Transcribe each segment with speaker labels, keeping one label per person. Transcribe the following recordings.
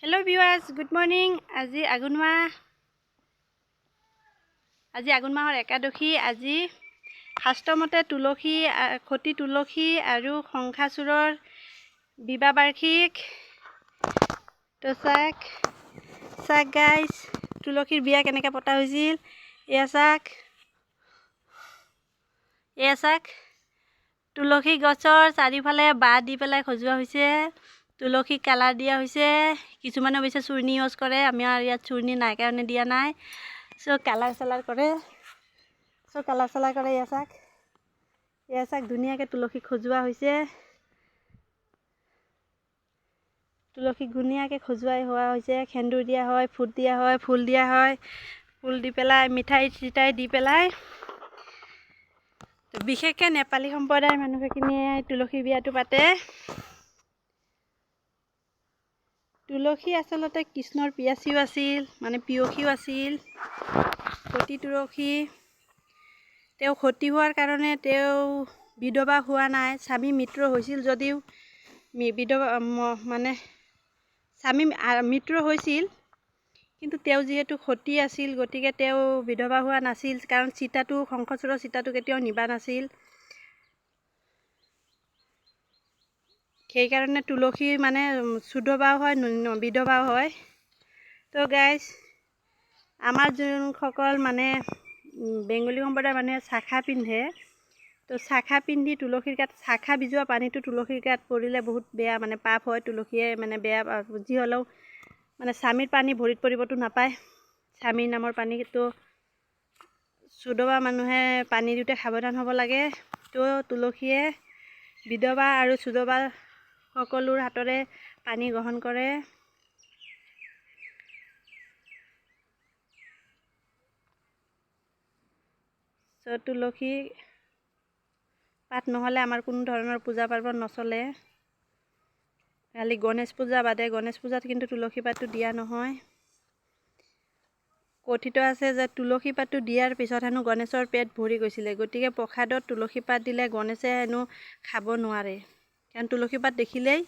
Speaker 1: Hello' viewers, good morning. আজি আঘোণ মাহৰ একাদশী। আজি শাস্ত্ৰমতে তুলসী, সতী তুলসী আৰু শংখাচূড়ৰ বিবাহ বাৰ্ষিক। তো চাওক চাওক গাইজ, তুলসীৰ বিয়া কেনেকৈ পতা হৈছিল। এয়া চাওক, এয়া চাওক, তুলসী গছৰ চাৰিওফালে বাঁহ দি পেলাই সজোৱা হৈছে, তুলসীক কালাৰ দিয়া হৈছে। কিছুমানে অৱশ্যে চূৰ্ণি ইউজ কৰে, আমি আৰু ইয়াত চূৰ্ণি নাই কাৰণে দিয়া নাই। চ' কালাৰ চালাৰ কৰে, চ' কালাৰ চালাৰ কৰে। এয়া চাওক, এয়া চাওক, ধুনীয়াকৈ তুলসীক সজোৱা হৈছে। তুলসীক ধুনীয়াকৈ সজোৱাই হোৱা হৈছে। সেন্দুৰ দিয়া হয়, ফুট দিয়া হয়, ফুল দিয়া হয়। ফুল দি পেলাই, মিঠাই চিঠাই দি পেলাই। বিশেষকৈ নেপালী সম্প্ৰদায়ৰ মানুহখিনিয়ে তুলসী বিয়াটো পাতে। তুলসী আচলতে কৃষ্ণৰ পিয়াচীও আছিল, মানে প্ৰিয়সীও আছিল। সতী তুলসী তেওঁ সতী হোৱাৰ কাৰণে তেওঁ বিধৱা হোৱা নাই। স্বামী মিত্ৰ হৈছিল যদিও বিধৱা, মানে স্বামী মিত্ৰ হৈছিল, কিন্তু তেওঁ যিহেতু সতী আছিল, গতিকে তেওঁ বিধৱা হোৱা নাছিল। কাৰণ চিতাটো, শংখচূড়ৰ চিতাটো কেতিয়াও নিবা নাছিল। সেইকাৰণে তুলসী মানে চুধবাও হয়, বিধৱাও হয়। তো গাইজ, আমাৰ যোনসকল মানে বেংগলী সম্প্ৰদায়ৰ মানুহে শাখা পিন্ধে, তো শাখা পিন্ধি তুলসীৰ গাত শাখা ভিজোৱা পানীটো তুলসীৰ গাত পৰিলে বহুত বেয়া, মানে পাপ হয়। তুলসীয়ে মানে বেয়া, যি হ'লেও মানে স্বামীৰ পানী ভৰিত পৰিবতো নাপায়, স্বামীৰ নামৰ পানীটো। চুধৱা মানুহে পানী দিওঁতে সাৱধান হ'ব লাগে। তো তুলসীয়ে বিধৱা আৰু চুধৱা সকলোৰ হাতৰে পানী গ্ৰহণ কৰে। চ' তুলসী পাত নহ'লে আমাৰ কোনো ধৰণৰ পূজা পাৰ্বণ নচলে। খালি গণেশ পূজা বাদে, গণেশ পূজাত কিন্তু তুলসী পাতটো দিয়া নহয়। কথিত আছে যে তুলসী পাতটো দিয়াৰ পিছত হেনো গণেশৰ পেট ভৰি গৈছিলে। গতিকে প্ৰসাদত তুলসী পাত দিলে গণেশে হেনো খাব নোৱাৰে, কাৰণ তুলসী পাত দেখিলেই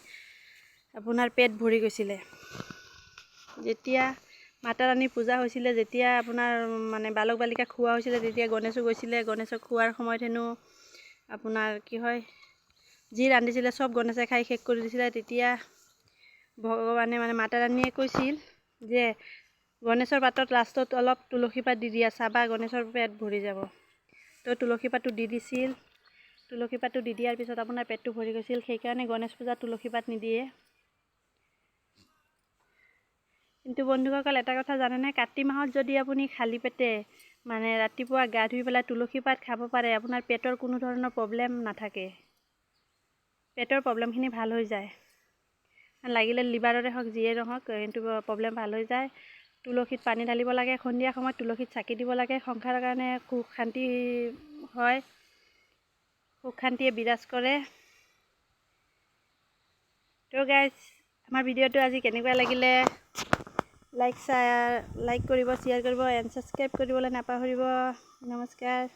Speaker 1: আপোনাৰ পেট ভৰি গৈছিলে। যেতিয়া মাতা ৰাণীৰ পূজা হৈছিলে, যেতিয়া আপোনাৰ মানে বালক বালিকাক খোৱা হৈছিলে, তেতিয়া গণেশো গৈছিলে। গণেশক খোৱাৰ সময়ত হেনো আপোনাৰ কি হয়, যি ৰান্ধিছিলে চব গণেশে খাই শেষ কৰি দিছিলে। তেতিয়া ভগৱানে মানে মাতা ৰাণীয়ে কৈছিল যে গণেশৰ পাতত লাষ্টত অলপ তুলসী পাত দি দিয়া, চাবা গণেশৰ পেট ভৰি যাব। তো তুলসী পাতটো দি দিছিল। তুলসী পাতটো দি দিয়াৰ পিছত আপোনাৰ পেটটো ভৰি গৈছিল। সেইকাৰণে গণেশ পূজাত তুলসী পাত নিদিয়ে। কিন্তু বন্ধুসকল, এটা কথা জানেনে? কাতি মাহত যদি আপুনি খালী পেটে মানে ৰাতিপুৱা গা ধুই পেলাই তুলসী পাত খাব পাৰে, আপোনাৰ পেটৰ কোনো ধৰণৰ প্ৰব্লেম নাথাকে। পেটৰ প্ৰব্লেমখিনি ভাল হৈ যায়, লাগিলে লিভাৰৰে হওক, যিয়ে নহওক, কিন্তু প্ৰব্লেম ভাল হৈ যায়। তুলসীত পানী ঢালিব লাগে, সন্ধিয়া সময়ত তুলসীত চাকি দিব লাগে। সংসাৰৰ কাৰণে সুখ শান্তি হয়, সুখ শান্তিয়ে বিৰাজ কৰে। তো গাইজ, আমাৰ ভিডিঅ'টো আজি কেনেকুৱা লাগিলে? লাইক কৰিব, শ্বেয়াৰ কৰিব এণ্ড ছাবস্ক্ৰাইব কৰিবলৈ নাপাহৰিব। নমস্কাৰ।